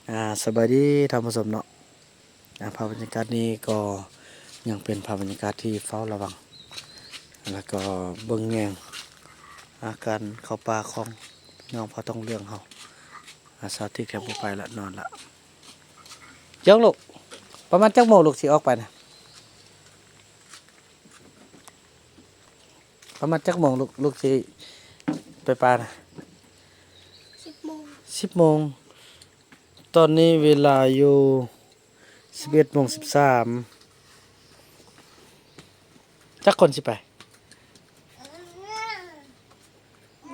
ອາ ສະບາຍດີທ່ານຜູ້ຊົມເນາະ. ອາ ພາບບັນຍາກາດນີ້ກໍຍັງເປັນພາບບັນຍາກາດທີ່ເຝົ້າລະວັງ ແລ້ວກໍເບິ່ງແຍງ ອາ ການເຂົ້າປ່າຂອງນ້ອງຜ້າຕົງເຫຼືອງເຮົາ. ອາ ສາວຕິກແທບບໍ່ໄປລະ ນອນລະ. ເຈົ້າລູກ ປະມານຈັກໂມງລູກຊິອອກໄປນະ? ປະມານຈັກໂມງລູກ ລູກຊິໄປປ່ານະ? ສິບໂມງ ສິບໂມງ. ຕອນນີ້ເວລາຢູ່ສິບເອັດໂມງສິບສາມ. ຈັກຄົນຊິໄປ?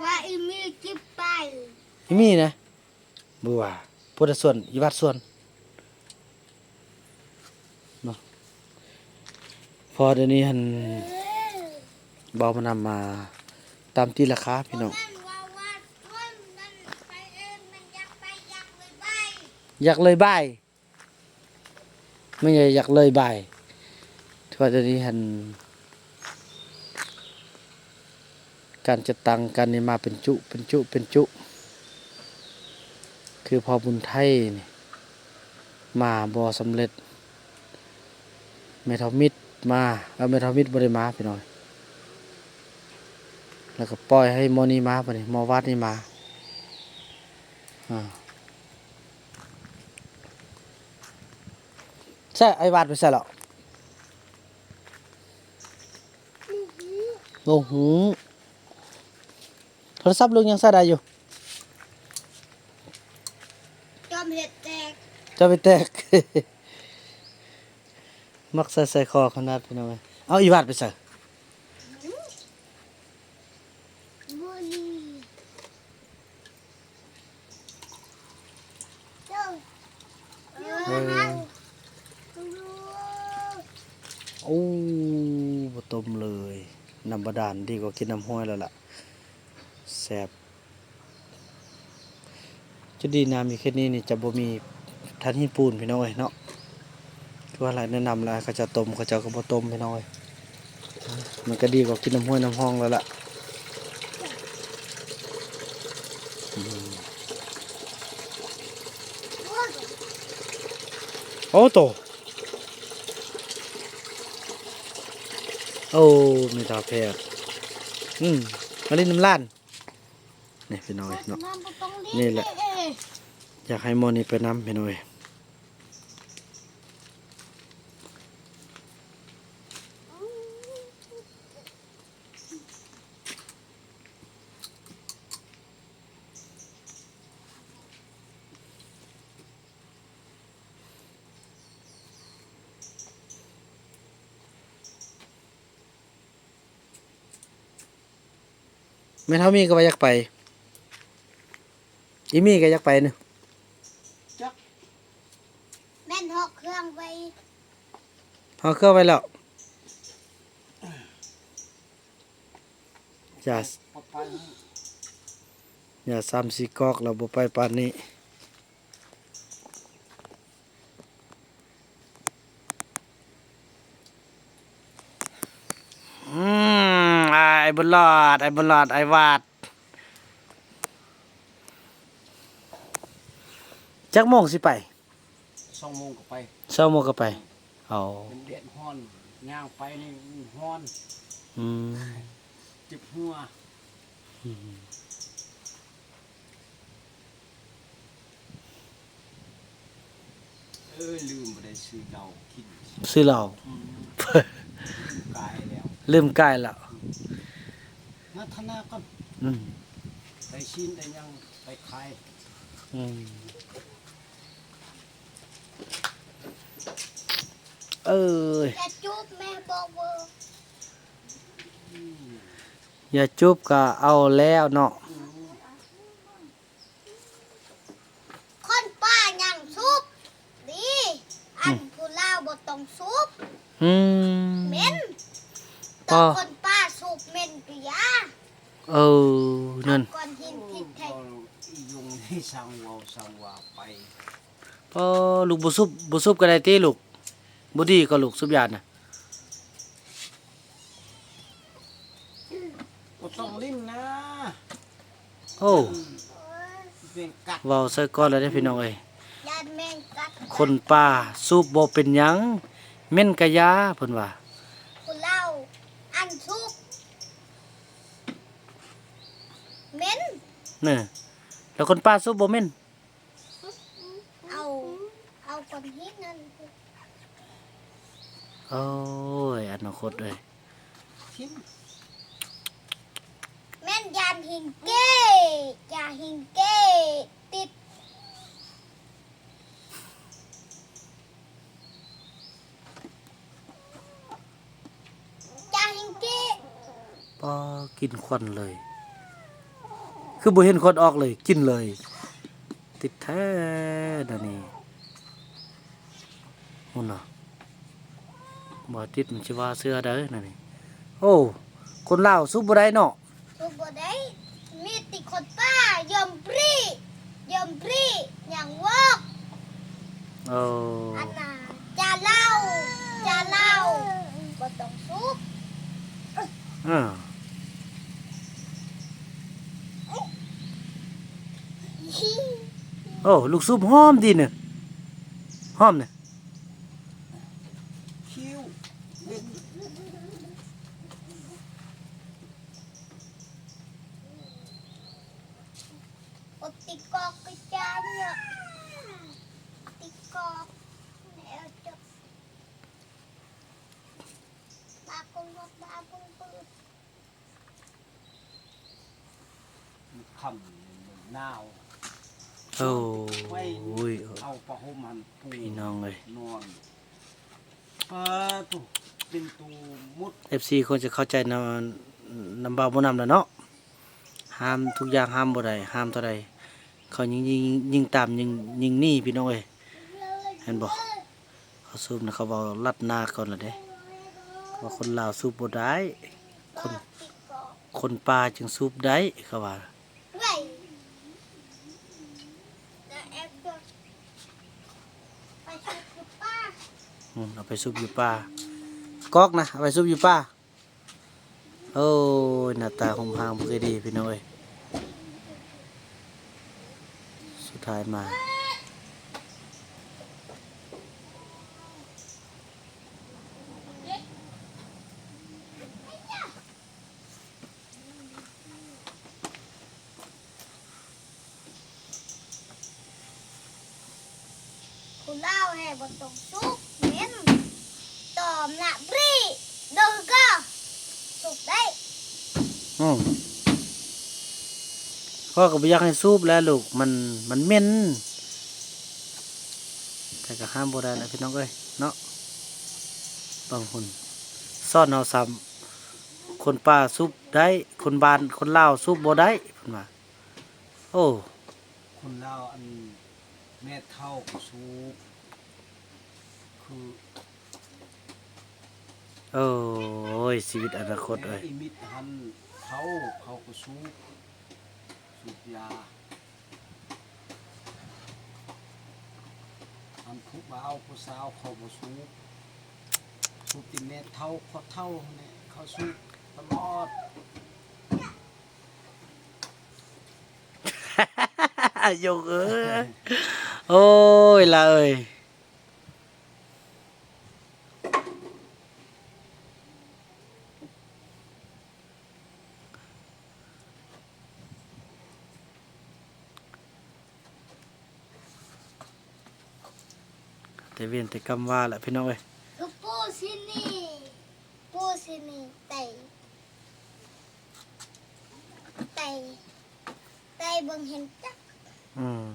ວ່າອີ່ມີຊິໄປ. ອີ່ມີນະ? ບໍ່ວ່າ ພຸດທະສວນ ອີ່ວັດສວນເນາະ. ເພາະດຽວນີ້ຫັ້ນ ເບົາມານຳມາຕາມຕີລາຄາພີ່ນ້ອງ. ຢາກເລີຍບາຍ ແມ່ນຢາກເລີຍບາຍ. ເພາະດຽວນີ້ຫັ້ນ ການຈັດຕັ້ງກັນນີ້ມາເປັນຈຸ ເປັນຈຸ ເປັນຈຸ ຄືພໍ່ບຸນໄທນີ້ມາບໍ່ສຳເລັດ. ແມ່ເຖົ້າມິດມາ ເອີ ແມ່ເຖົ້າມິດບໍ່ໄດ້ມາພີ່ນ້ອງ. ແລ້ວກໍປ່ອຍໃຫ້ໝໍນີ້ມາ ບາດນີ້ໝໍວາດນີ້ມາ. ອາ ໃສ ໄອ້ວາດໄປໃສແລ້ວ? ບໍ່ຮູ້ ໂທລະສັບລູກຍັງໃຊ້ໄດ້ຢູ່. ຈອມເຮັດແຕກ ຈອມເຮັດແຕກ. ມັກໃສ່ສາຍຄໍຂະໜາດພີ່ນ້ອງເອີຍ. ເອົາ ອີວາດໄປໃສ? ເອີ ໂອ້ ບໍ່ຕົ້ມເລີຍ. ນ້ຳບາດານດີກວ່າກິນນ້ຳຫ້ວຍແລ້ວລະ ແຊບ. ຈຸດດີນ້ຳຢູ່ເຂດນີ້ນີ້ຈະບໍ່ມີຖ່ານຫີນປູນພີ່ນ້ອງເອີຍເນາະ. ຄືວ່າຫຼາຍແນະນຳຫຼາຍ ເຂົາເຈົ້າຕົ້ມ ເຂົາເຈົ້າກໍບໍ່ຕົ້ມພີ່ນ້ອງເອີຍ. ມັນກໍດີກວ່າກິນນ້ຳຫ້ວຍນ້ຳຮ່ອງແລ້ວລະ. ອືມ ໂອ້ໂຕ ໂອ້ ແມ່ຕາແພດ ອືມ ມາຫຼິ້ນນຳຫຼານ. ນີ້ພີ່ນ້ອງເອີຍເນາະ ນີ້ແຫຼະ ຢາກໃຫ້ໝໍນີ້ໄປນຳພີ່ນ້ອງເອີຍ. ແມ່ເຖົ້າມີກໍວ່າຢາກໄປ ອີ່ມີກໍຢາກໄປນະ. ຈັກ ແມ່ນເຫາະເຄື່ອງໄວ້ ເຫາະເຄື່ອງໄວ້ແລ້ວ. ຢ່າ ຢ່າສາມສີ່ກອກແລ້ວບໍ່ໄປປານນີ້. ອືມ ອ້າຍບຸນຫຼອດ ອ້າຍບຸນຫຼອດ ອ້າຍວາດ. ຈັກໂມງຊິໄປ? ສອງໂມງກໍໄປ ສອງໂມງກໍໄປ. ເອົາ ມັນແດດຮ້ອນ ຍ່າງໄປນີ້ມັນຮ້ອນ. ອືມ ເຈັບຫົວ. ອືມ ເອີ ລືມ ບໍ່ໄດ້ຊື້ເຫຼົ້າກິນ ຊື້ເຫຼົ້າ. ອືມ ລືມກາຍແລ້ວ ລືມກາຍແລ້ວ. ອືມ ມາທະນາກ່ອນ. ອືມ ໄດ້ຊີ້ນໄດ້ຫຍັງໄປຂາຍ. ອືມ ເອີຍ ຢ່າຈູບແມ່ ບອກເບີ. ອືມ ຢ່າຈູບກໍເອົາແລ້ວເນາະ. ອືມ ຄົນປ່າຍັງສູບດີ ອັນ ອືມ ຜູ້ລາວບໍ່ຕ້ອງສູບ. ອືມ ເໝັນ ຕອນຄົນປ່າສູບເໝັນເບຍ. ເອີ ນັ້ນ ກ້ອນຫີນທີ່ແທ້ ເອີ ລຸງນີ້ຊ່າງເວົ້າຊ່າງວ່າໄປ. ເອີ ລູກບໍ່ສູບ ບໍ່ສູບກໍໄດ້ຕິລູກ? ບໍ່ດີກໍລູກສູບຢານະ. ບໍ່ຕ້ອງຫຼິ້ນນະ. ໂອ້ ເປັນກັດ ເວົ້າໃສ່ກ່ອນແລ້ວເດ້ພີ່ນ້ອງເອີຍ. ຄົນປ່າສູບບໍ່ເປັນຫຍັງ ເໝັນກະຢ່າ ເພິ່ນວ່າ. ຄົນລາວອັນສູບເໝັນ. ເນີ ແລ້ວຄົນປ່າສູບບໍ່ເໝັນ. ເອົາ ເອົາກ້ອນຫີນນັ້ນ. ໂອ້ຍ ອະນາຄົດເອີຍ. ແມ່ນຢານຫິງເກ ຢາຫິງເກຕິດ ຢາຫິງເກ. ປ້າ ກິນຄວັນເລີຍ ຄືບໍ່ເຫັນຄວັນອອກເລີຍ ກິນເລີຍ. ຕິດແທ້ແນວນີ້ ພຸ້ນນະ ບໍ່ຕິດມັນຊິວ່າເຊື່ອເດີແນວນີ້. ໂອ້ ຄົນລາວສູບບໍ່ໄດ້ເນາະ ສູບບໍ່ໄດ້ ມີແຕ່ຄົນປ່າ ຍອມບຣີ ຍອມບຣີ ຍັງວອກ. ໂອ້ ອັນນ່າ ຈາລາວ ຈາລາວ ບໍ່ຕ້ອງສູບ. ເອີ ໂອ້ ລູກສູບຫອມດີນະ ຫອມນະ. ຄິ້ວເຫຼັກ ຕິກອກກະຈານເນາະ ຕິກອກແລ້ວຈະ ບາກຸງ ບາກຸງ ຄ່ຳໜາວ. ໂອ້ຍ ເອົາຜ້າຫົ່ມຫັ້ນປູ ພີ່ນ້ອງເອີຍ ນອນ. ປາໂທ້ ເປັນຕູໝົດ. ເອັຟຊີຄົງຈະເຂົ້າໃຈນຳ ນຳບ່າວບຸນນຳແລ້ວເນາະ. ຫ້າມທຸກຢ່າງ ຫ້າມບໍ່ໄດ້ ຫ້າມເທົ່າໃດ ເຂົາຍິ່ງ ຍິ່ງ ຍິ່ງຕາມ ຍິ່ງ ຍິ່ງໜີ ພີ່ນ້ອງເອີຍ ເຫັນບໍ່? ເຂົາສູບນະ ເຂົາເວົ້າລັດໜ້າກ່ອນລະເດ້ ວ່າຄົນລາວສູບບໍ່ໄດ້ ຄົນ ຄົນປ່າຈຶ່ງສູບໄດ້ ເຂົາວ່າ. ອືມ ເອົາໄປສູບຢູ່ປ່າ ກອກນະ ເອົາໄປສູບຢູ່ປ່າ. ໂອ້ຍ ໜ້າຕາໂຮມຮ່າງບໍ່ຄ່ອຍດີ ພີ່ນ້ອງເອີຍ. ສຸດທ້າຍມາ ຜູ້ລາວແຮ່ບໍ່ຕ້ອງສູບເໝັນ ຕອມນະບຣີ ເດີກະສູບໄດ້. ອືມ ຂ້ອຍກໍບໍ່ຢາກໃຫ້ສູບແຫຼະລູກ ມັນ ມັນເໝັນ ແຕ່ກໍຫ້າມບໍ່ໄດ້ລະ ພີ່ນ້ອງເອີຍເນາະ. ບາງຄົນສອນເຮົາຊ້ຳ ຄົນປ່າສູບໄດ້ ຄົນບ້ານ ຄົນລາວສູບບໍ່ໄດ້ ເພິ່ນວ່າ. ໂອ້ ຄົນລາວອັນແມ່ເຖົ້າກໍສູບ ຄື ໂອ້ຍ ຊີວິດອະນາຄົດເອີຍ ແມ່ອີມິດຫັ້ນເຖົ້າເຂົາກໍສູບ ສູບຢາ ອັນຜູ້ບ່າວຜູ້ສາວເຂົາບໍ່ສູບ ສູບແຕ່ແມ່ເຖົ້າພໍ່ເຖົ້າຫັ້ນແຫຼະ ເຂົາສູບຕະຫຼອດ. ຍົກເອີຍ ໂອ້ຍ ລາເອີຍ ແຕ່ເວນແຕ່ກຳວ່າລະ ພີ່ນ້ອງເອີຍ. ຄືປູຊິນີ ປູຊິນີໄຕ ໄຕ ໄຕເບິ່ງເຫັນຈັກ ອືມ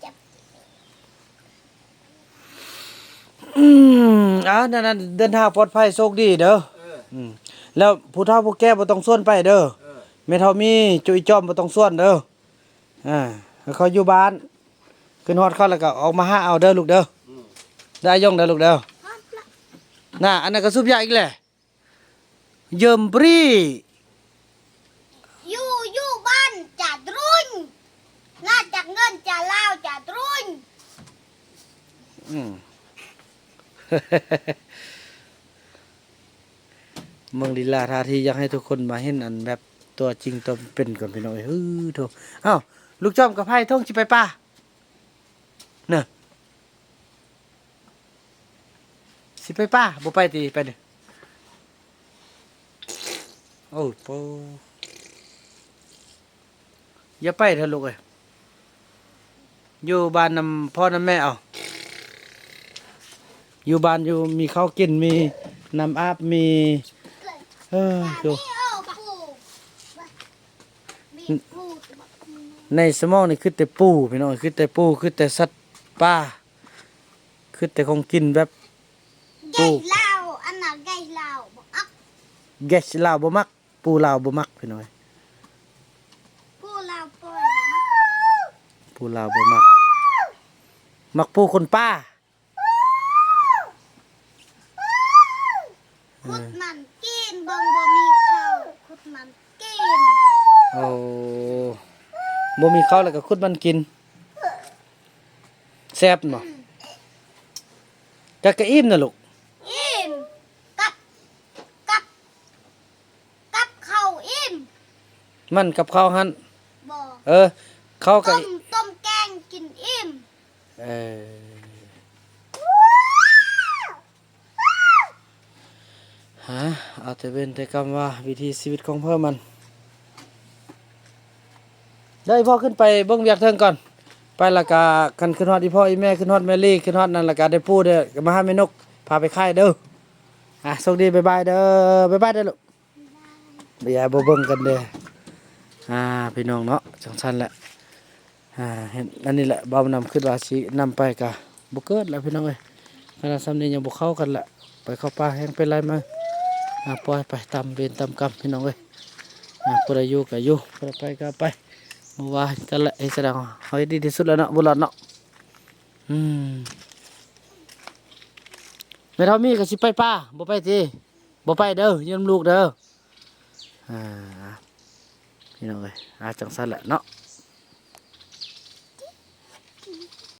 ຈັບ ອືມ ອ່າ ນັ້ນ ນັ້ນ ເດີນທາງປອດໄພ ໂຊກດີເດີ. ເອີ ອືມ ແລ້ວຜູ້ເຖົ້າຜູ້ແກ່ບໍ່ຕ້ອງຊວນໄປເດີ. ເອີ ແມ່ເຖົ້າມີ ຈຸອີຈອມບໍ່ຕ້ອງຊວນເດີ. ອ່າ ໃຫ້ເຂົາຢູ່ບ້ານ ຂຶ້ນຮອດເຂົາແລ້ວກໍອອກມາຫາເອົາເດີລູກເດີ. ອືມ ໄດ້ຍົງເດີລູກເດີ. ນະ ອັນນັ້ນກໍສູບຢາອີກແຫຼະ ເຢິມບຣີ ຢູ່ ຢູ່ບ້ານຈາດລຸນ ນາຈາກເງິນຈາລາວຈາດລຸນ. ອືມ ເບິ່ງລີລາທ່າທີ ຢາກໃຫ້ທຸກຄົນມາເຫັນອັນແບບຕົວຈິງຕົວເປັນກ່ອນ ພີ່ນ້ອງເອີຍ. ເອີ ໂທ້ ເອົ້າ ລູກຈອມກັບໃຜ ທົ່ງຊິໄປປ່າ ເນີ ເອີ ຊິໄປປ່າ ບໍ່ໄປຕິ ໄປນີ້. ໂອ້ໂປ ຢ່າໄປເຖາະລູກເອີຍ ຢູ່ບ້ານນຳພໍ່ນຳແມ່ເອົາ ຢູ່ບ້ານຢູ່ ມີເຂົ້າກິນ ມີນ້ຳອາບ ມີ ເອີ ຢູ່ ໃນສະໝອງນີ້ຄິດແຕ່ປູ ພີ່ນ້ອງ ຄິດແຕ່ປູ ຄິດແຕ່ສັດປ່າ ຄິດແຕ່ຂອງກິນແບບ ປູ ແກສລາວ ອັນນັ້ນແກສລາວບໍ່ມັກ ແກສລາວບໍ່ມັກ ປູລາວບໍ່ມັກ ພີ່ນ້ອງເອີຍ ປູລາວປ່ອຍບໍ່ມັກ ປູລາວບໍ່ມັກ ມັກປູຄົນປ່າ ເອີ ຂຸດມັນກິນ ເບິ່ງບໍ່ມີເຂົ້າ ຂຸດມັນກິນ ໂອ້ ບໍ່ມີເຂົ້າແລ້ວກໍຂຸດມັນກິນ ແຊບເນາະ ອືມ ກະ ກະອີ່ມນະລູກ ອີ່ມ ກັບ ກັບ ກັບເຂົ້າອີ່ມ ມັນກັບເຂົ້າຫັ້ນ ບໍ່ ເອີ ເຂົ້າກະ ຕົ້ມ ຕົ້ມແກງກິນອີ່ມ ເອີ ຫາ ເອົາແຕ່ເວັນແຕ່ກຳວ່າ ວິຖີຊີວິດຂອງເພິ່ນມັນ ເດີ ອີ່ພໍ່ຂຶ້ນໄປເບິ່ງວຽກເທິງກ່ອນ ໄປແລ້ວກະ ຄັນຂຶ້ນຮອດອີ່ພໍ່ອີ່ແມ່ ຂຶ້ນຮອດແມ່ລີ ຂຶ້ນຮອດນັ້ນແລ້ວກະ ໄດ້ປູເດີ ມາຫາແມ່ນົກ ພາໄປຂາຍເດີ ອ່າ ໂຊກດີ ບາຍບາຍເດີ ບາຍບາຍເດີລູກ. ເອີ ບໍ່ເບິ່ງກັນເດ້ ອ່າ ພີ່ນ້ອງເນາະ ຈັ່ງຊັ້ນແຫຼະ ອ່າ ເຫັນອັນນີ້ແຫຼະ ບ່າວນຳຄິດວ່າຊິນຳໄປກະບໍ່ເກີດແລ້ວພີ່ນ້ອງເອີຍ ຂະໜາດຊ່ຳນີ້ຍັງບໍ່ເຂົ້າກັນລະ ໄປເຂົ້າປ່າແຮງເປັນໄລມາ ອ່າ ປ່ອຍໄປຕາມເວນຕາມກຳພີ່ນ້ອງເອີຍ ອ່າ ຜູ້ໃດຢູ່ກະຢູ່ ຜູ້ໃດໄປກະໄປ ບໍ່ວ່າກັນແຫຼະ ເຮັດຈັ່ງໃດເຮົາເຮັດດີທີ່ສຸດແລ້ວເນາະ ບຸນຫຼອດເນາະ ອືມ ແມ່ເຖົ້າມີກະຊິໄປປ່າ ບໍ່ໄປຕິ ບໍ່ໄປເດີ ຢູ່ນຳລູກເດີ ອ່າ ພີ່ນ້ອງເອີຍ ອ່າ ຈັ່ງຊັ້ນແຫຼະເນາະ